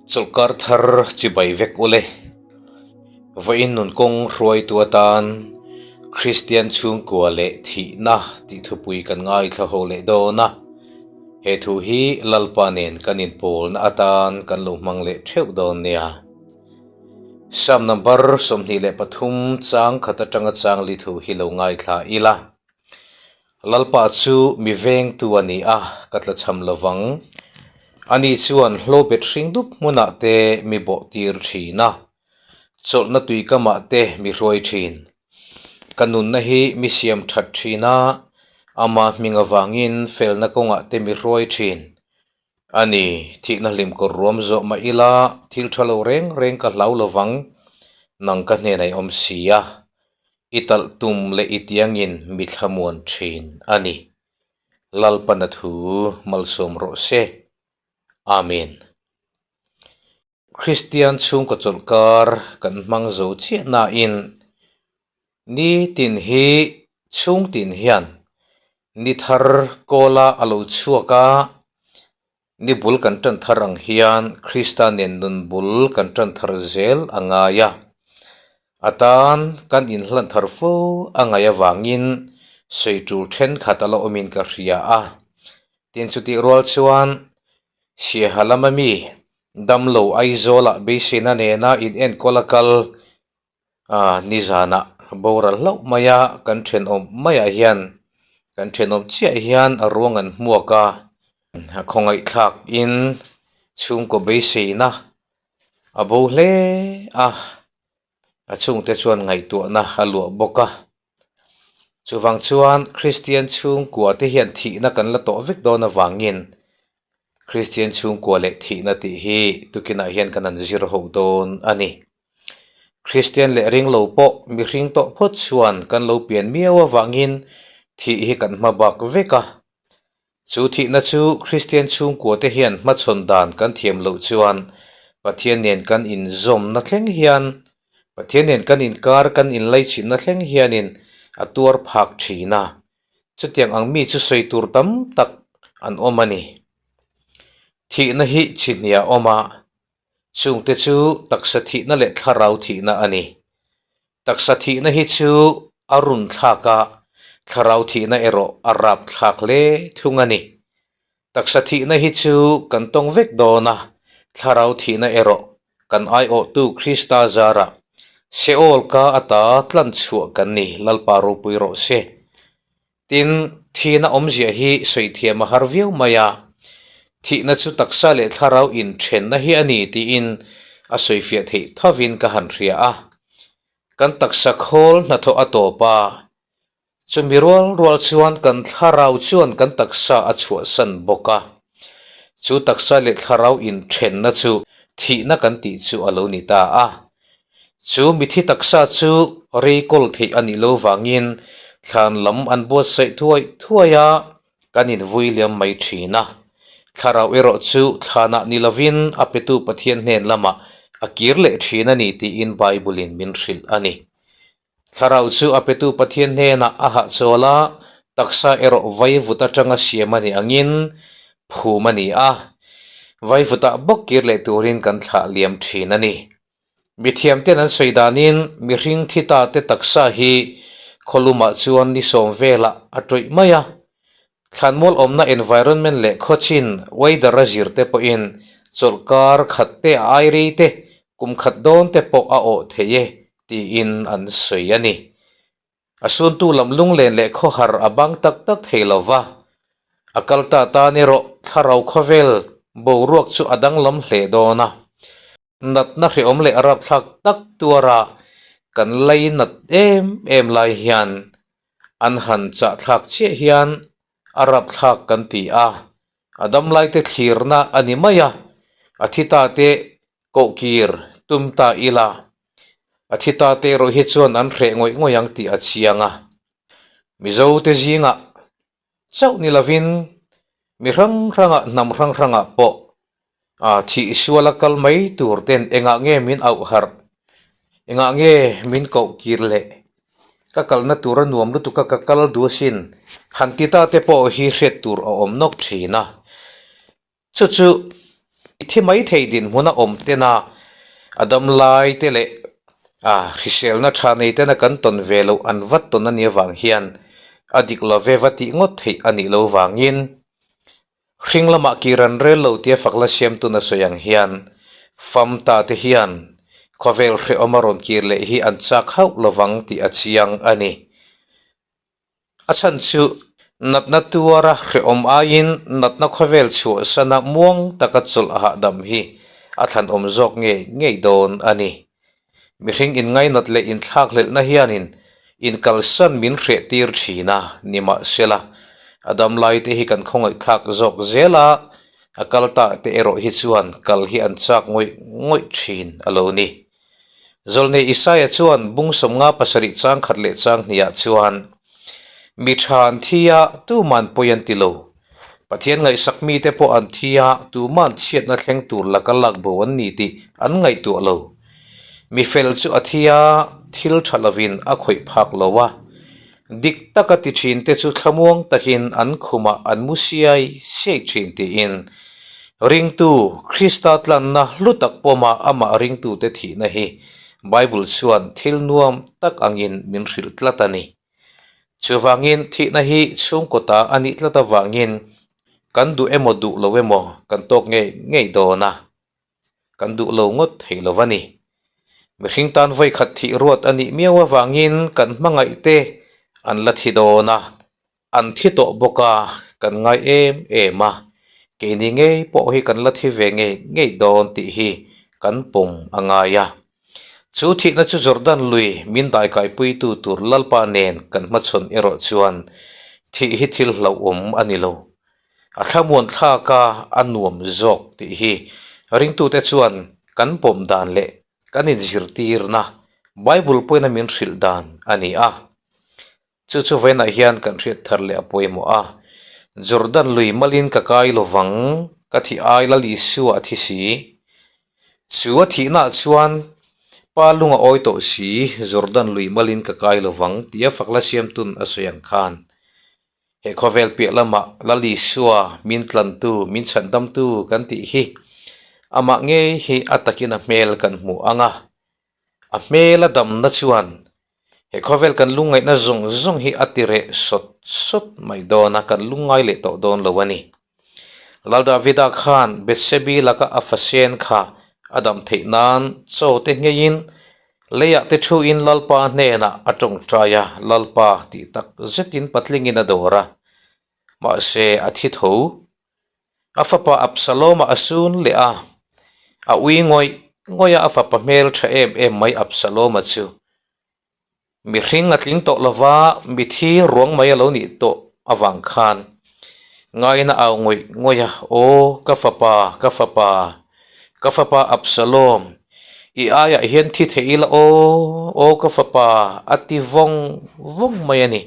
Chawlhkar thar chibai vek ule. Vawiin nun kawng hruaitu atan Kristian chhungkua leh thihna tih thupui kan ngaithla ho leh dawn a. He thu hi Lalpa nen kan inpawlna atan kan lo hmang leh theuh dawn nia. Psalm number 23 chang khat atanga chang li thu hi lo ngaithla ila. Lalpa chu mi vengtu a ni a, ka tla cham lo vang. Ani chuan hlawbet hring dup hmunah te mi bawh tir thin a, chawlhna tuikamah te mi hruai thin. Ka nunna hi mi siam that thin a, ama hming avangin felna kawngah te mi hruai thin. A ni, thihna hlim kawr ruam zawh mah ila, thil tha lo reng reng ka hlau lo vang, nang ka hnenah i awm si a, i talh tum leh i tiangin mi thlamuan thin a ni. Lalpana thu malsawm rawh se. Amen. Kristian chhungkaw chawlhkar kan hmang zo chiah nain nitin hi chhungtin hian ni thar kawla a lo chhuak a, ni bul kan tan thar ang hian Krista nen nun bul kan tan thar zel a ngai a, a tan kan inhlan thar fo a ngaih avangin sawi tul thenkhat a la awmin ka hria a, tin chutih rual chuan Siaha lama mi damlo Aizawlah beiseina nena inenkawl a kal a nizanah boral hlauh mai a, kan thenawm maiah hian kan thenawm chiah hian a ruang an hmuak a, a khawngaihthlak in chhungkaw beiseina a bo hle a, a chhungte chuan ngaihtuahna a luah bawk a. Chuvang chuan Kristian chhungkua te hian thihna kan la tawh vek dawn avangin Kristian chhungkua leh thihna tih hi tukinah hian kan han zir ho dawn a ni. Kristian leh ringlo pawh mihring tawh phawt chuan kan lo pian miau avangin thih hi kan hma bak vek a. Chu thihna chu Kristian chhungkua te hian hmachhawn dan kan thiam loh chuan Pathian nen kan inzawmna thleng hian, Pathian nen kan inkar kan inlaichhinna thleng hianin a tuar phak thin a. Chutiang ang mi chu sawi tur tam tak an awm a ni. Thihna hi chihnia a awm a, chungte chu taksa thihna leh thlarau thihna a ni. Taksa thihna hi chu a run thlak a, thlarau thihna erawh a rap thlak hle thung a ni. Taksa thihna hi chu kan tawng vek dawn a, thlarau thihna erawh kan aiawhtu Krista zarah Seol ka ata tlan chhuah kan ni, Lalpa ropui rawh se. Tin, thihna awmzia hi sawi thiam a har viau mai a, thihna chu taksa leh thlarau inthenna hi a ni tiin a sawifiah theih thovin ka han hria a. Kan taksa khawl hnathawh a tawp a, chumi rual rual chuan kan thlarau chuan kan taksa a chhuahsan bawk a. Chu taksa leh thlarau inthenna chu thihna kan tih chu a lo ni ta a. Chu mithi taksa chu rei kawl theih a nih lo vangin thlan lam an buatsaih thuai thuai a, kan invui liam mai thin a. Thlarau erawh chu thlanah ni lovin a petu Pathian hnen lamah a kir leh thin a ni tiin Bible-in min hrilh a ni. Thlarau chu a petu Pathian hnenah a hahchawl a, taksa erawh vaivut atanga siam a nih angin phum a ni a, vaivutah bawk kir leh turin kan thlah liam thin a ni. Mithiamten an sawi danin mihring thi ta te taksa hi khawlumah chuan ni sawm velah a tawih mai a, thlanmual awmna environment leh khawchin weather a zir te pawhin chawlhkar khat te a ai rei te kum khat dawn te pawh a awh thei e tiin an sawi a ni. A suntu lam lunglen leh khawhar a bang tak tak thei lo va, a kal ta tan erawh thlarau khawvel boruak chu a danglam hle dawn a. Natna hrehawm leh rapthlak tak tuara kan lei nat em em lai hian an han chahthlak chiah hian a rapthlak kan ti a, a damlaite thlirna a ni mai a, a thi ta te kohkir tum ta ila, a thi ta te erawh hi chuan an hreh ngawih ngawih ang tih a chiang a. Mizote zingah chauh ni lovin mi hrang hrangah hnam hrang hrangah pawh ah thih suala kal mai tur ten engah nge min auh harh engah nge min koh kir leh ka kalna tur a nuam lutuk a ka kal duh asin han ti ta te pawh hi hriat tur a awm nawk thin a. Chu chu. thi mai thei dinhmun a awm tena a dam lai te leh a hriselna tha nei tena kan tawn ve loh an vat tawn a nih avang hian a dik lo ve va tih ngawt theih a nih loh vangin Hring lamah kir an rel lo tia fakla siamtun a sawi ang hian Famta te hian khawvel hrehawm a rawn kir leh hi an chak hauh lovang tih a chiang a ni. A chhan chu natna tuara hrehawm aiin natna khawvel chhuahsana muang taka chawlh a hahdam hi a thlanawm zawk ngei ngei dawn a ni. Mihring inngainat leh inthlakhlelhna hianin inkalsan min hrehtir thin a, nimahsela, a damlai te hi kan khawngaihthlak zawk zel a, a kal ta te erawh hi chuan kal hi an chak ngawih ngawih thin a lo ni. Zawlnei Isaia chuan bung 57 chang khat leh chang hniah chuan, Mi tha an thi a, tuman pawi an ti lo. Pathian ngaihsak mite pawh an thi a, tuman chhiatna thleng tur laka lak bo an ni tih an ngaihtuah lo. Mi fel chu a thi a, thil tha lovin a khawih phak lo a. Dik taka ti thin te chu thlamuang takin an khumah an mu siai siai thin tiin ringtu Krista tlanna hlu tak pawma amah ringtute thihna hi Bible chuan thil nuam tak angin min hrilh tlat a ni. Chuvangin thihna hi chhungkaw ta a nih tlat avangin kan duh emaw duh lo emaw kan tawk ngei ngei dawn a, kan duh lo ngawt thei lo a ni. Mihring tan vawikhat thih ruat a nih miau avangin kan hmangaih te an la thi dawn a, an thi tawh bawk a, kan ngai em em a, keini ngei pawh hi kan la thi ve ngei ngei dawn tih hi kan pawm a ngai a. Chu thihna chu Jordan lui min daikaipuitu tur Lalpa nen kan hmachhawn erawh chuan thih hi thil hlauhawm a ni lo. A thlamuan thlak a, a nuam zawk tih hi ringtute chuan kan pawm dan leh kan inzirtirna Bible pawhin a min hrilh dan a ni a. Chu chu vawiinah hian kan hriat thar leh a pawimawh a, Jordan lui malin ka kai lovang, ka thih ai Lal Isua a thi si. Chu a thihnaah chuan Pa lung a awi tawh si, Jordan lui malin ka kai lovang tia fakla siamtun a sawi ang khan. He khawvel piah lamah Lal Isua min tlantu, min chhandamtu kan tih hi amah ngei hi a takin a hmel kan hmuh ang a, a hmel a damna chuan He khawvel kan lungngaihna zawng zawng hi a ti reh sawt sawt mai dawn a, kan lungngai leh tawh dawn lo a ni. Lal Davida khan Bethsebi laka a fasen kha a dam theih nan chaw te ngeiin leiah te thuin Lalpa hnenah a tawngtai a, Lalpa tih tak zetin patlingin a dawr a, mahse a thi tho. A fapa Absalom-a a sun leh a, a ui ngawih ngawih a, a fapa hmel tha em em mai Absalom-a chu mihring a tling tawh lova, mithi ruang mai a lo nih tawh avang khan ngaiin a au ngawih ngawih a, Aw ka fapa, ka fapa, ka fapa Absalom, i aiah hian thi thei ila aw, aw ka fapa a ti vawng vawng mai a ni.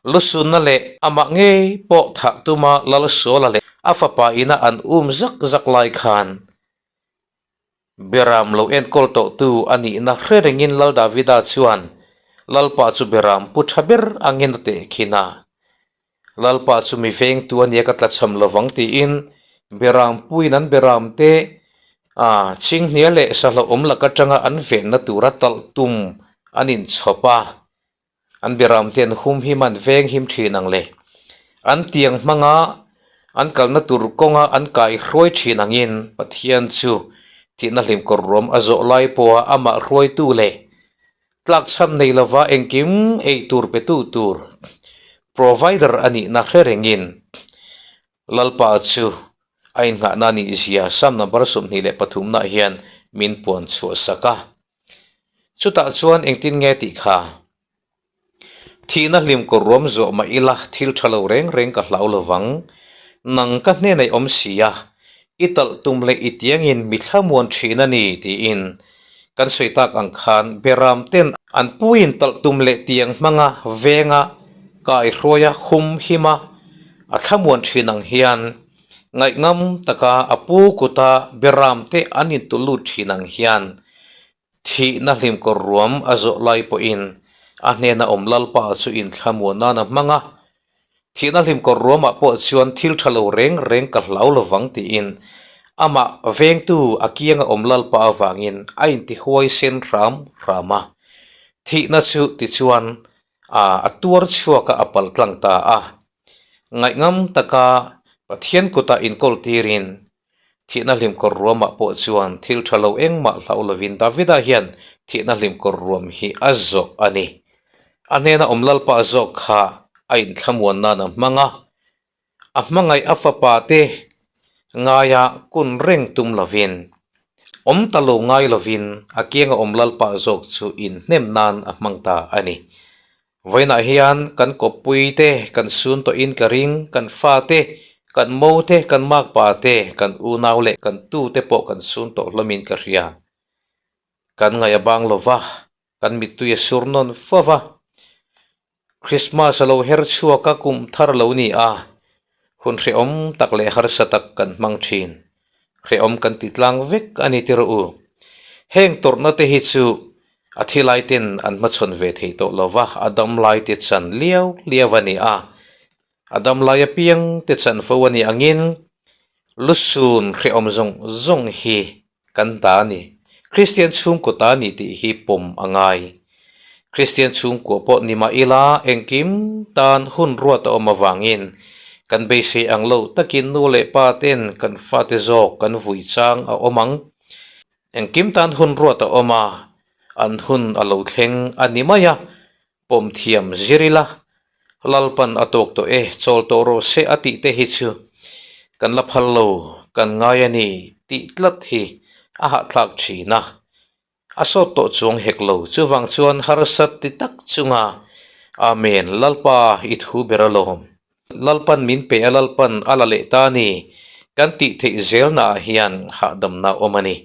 Lusunna leh amah ngei pawh thah tuma Lalsuala leh a fapa ina an um zak zak lai khan Beram lo enkawl tawhtu a nihna hre rengin Lal Davida chuan Lalpa chu Beram pu tha ber angin a tehkhin a. Lalpa chu mi vengtu a nia ka tlachham lovang tiin Beram puin an Beram te a chinghnia leh sahlawhawm lak atanga an venna tura talh tum an inchhawp a. An biram te an hum him a, an veng him thin ang le. An tiang hmanga an kalna tur kawnga an kai hruai thin angin Pathian chu thihna hlim kawr ruam a zawh lai pawha amah hruaitu leh tlakchham nei lova engkim ei tur petu tur provider a nihna hre rengin Lalpa chu a innghahna a nihzia Psalm number 23 nah hian min puan chhuah sak a. Chutah chuan engtin nge tih kha? Thihna hlim kawr ruam zawh mah ila thil tha lo reng reng ka hlau lovang. Nang ka hnenah i awm si a, i talh tum leh i tiangin mi thlamuan thin a ni tiin kan sawi tak ang khan Beram ten an puiin talh tum leh tiang hmanga venga kaihruaia hum hima a thlamuan thin ang hian ngaihngam taka a pu kuta Beram te an intulut thin ang hian Thihna hlimkawr ruam a zawh lai pawhin a hnena awm Lalpa chu inthlamuan nan a hmang a. Thihna hlimkawr ruamah pawh chuan thil tha lo reng reng ka hlau lovang tiin Amah vengtu a kianga awm Lalpa avangin a intihuai sen hram hram a. Thihna chu tichuan a tuar chhuak a, a pal tlang ta a. Ngaihngam taka Pathian kutah inkawl tirin thihna hlimkawr ruamah pawh chuan thil tha lo engmah hlau lovin Davida hian thihna hlimkawr ruam hi a zawh a ni. A hnena awm Lalpa zawk kha a inthlamuan nan a hmang a. A hmangaih a fapa te ngaia kun reng tum lovin, awm ta lo ngai lovin a kianga awm Lalpa zawk chu inhnem nan a hmang ta a ni. Vawiinah hian kan kawppui te kan sun tawhin ka ring, kan fa te, kan mo te, kan makpa te, kan unau leh kan tu te pawh kan sun tawh hlawmin ka hria. Kan ngaih a bang lova, kan mittui a sur nawn fo va. Christmas a lo her chhuak a, kum thar lo ni a, hun hrehawm tak leh harsa tak kan hmang thin. Hrehawm kan ti tlang vek a ni tirh u. Heng tawrhna te hi chu a thi lai ten an hmachhawn ve thei tawh lo va, a dam lai te chan liau liau a ni a. A dam lai apiang te chan fo a nih angin lusun hrehawm zawng zawng hi kan ta a ni. Kristian chhungkaw ta a ni tih hi pawm a ngai. Kristian chhungkua pawh ni mah ila engkim tan hun ruat a awm avangin kan beisei ang lo takin nu leh pa ten kan fate zawk kan vui chang a awm ang. Engkim tan hun ruat a awm a, an hun a lo thleng a ni mai a, pawm thiam zir ila, Lalpan a tawk tawh e, chawl tawh rawh se a tih te hi chu kan la phal lo, kan ngai a ni tih tlat hi a hahthlak thin a, a sawt tawh chuang hek lo. Chuvang chuan harsat ti tak chunga Amen, Lalpa i thu ber alawm, Lalpan min pe a, Lalpan a la leh ta a ni kan tih theih zelnaah hian hahdamna a awm a ni.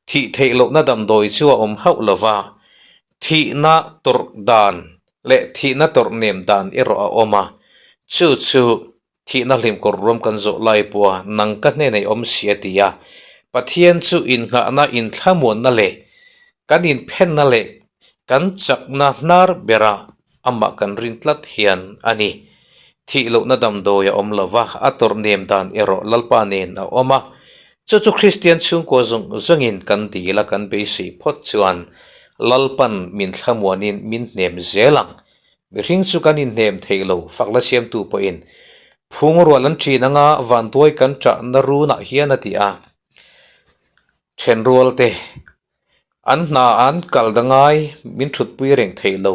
Thih theih lohna damdawi chu a awm hauh lova, Thihna tawrh dan leh thihna tawrh nem dan erawh a awm a, chu chu thihna hlimkawr ruam kan zawh lai pawha nang ka hnenah i awm si a ti a. Pathian chu innghahna, inthlamuanna leh kan inphenna leh kan chakna hnar bera amah kan rin tlat hian a ni. Thih lohna damdawi a awm lo va, a tawrh nem dan erawh Lalpa nen a awm a. Chu chu Kristian chhungkua zawng zawngin kan dil a, kan beisei phawt chuan Lalpan min thlamuanin min hnem zel ang. Mihring chu kan inhnem thei lo, fakna siamtu pawhin phungrual an ṭin anga vanduai kan ṭahna runah hian a ti a. Ṭhenrualte an hna an kal da ngai min ṭhutpui reng thei lo.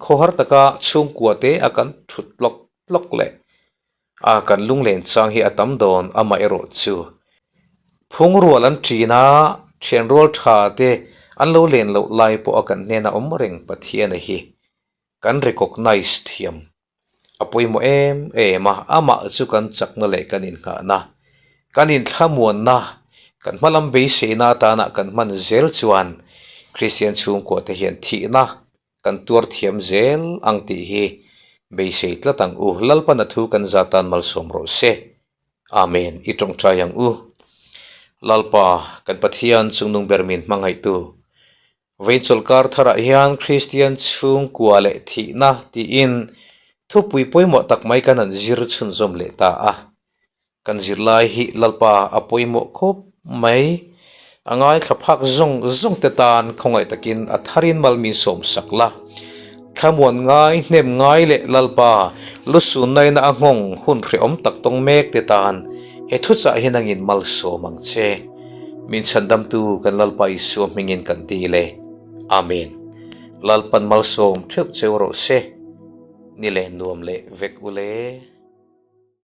Khawhar taka chhungkua te a kan ṭhut tlawk tlawk leh A kan lunglen chang hi a tam dawn amaherawh chu phungrual an ṭin a, ṭhianrual ṭha te an lo len loh lai pawh a kan hnena awm reng Pathiana hi kan recognize thiam a pawimawh em em a, amah chu kan chakna leh kan innghahna, kan inthlamuanna, kan hmalam beiseina atana kan hman zel chuan Kristian chhungkua te hian thihna Kan tuar thiam zel ang tih hi beisei tlat ang u. Lalpana thu kan za tan malsawm rawh se. Amen. I tawngtai ang u. Lalpa, kan Pathian chungnung ber min hmangaihtu. Vawiin chawlhkar tharah hian Kristian chhungkua leh thihna tiin thupui pawimawh tak mai kan han zir chhunzawm leh ta a. Kan zirlai hi Lalpa a pawimawh khawp mai. A ngaithla phak zawng zawng te tan khawngaih takin a tharin mal min sawm sak la. Thlamuan ngai, hnem ngai leh Lalpa lusunnaina a nghawng hun hrehawm tak tawng mek te tan he thuchah hi nangin malsawm ang che. Min chhandamtu kan Lalpa Isua hmingin kan dil e. Amen. Lalpan malsawm theuh cheu rawh se. Ni leh nuam leh vek ule.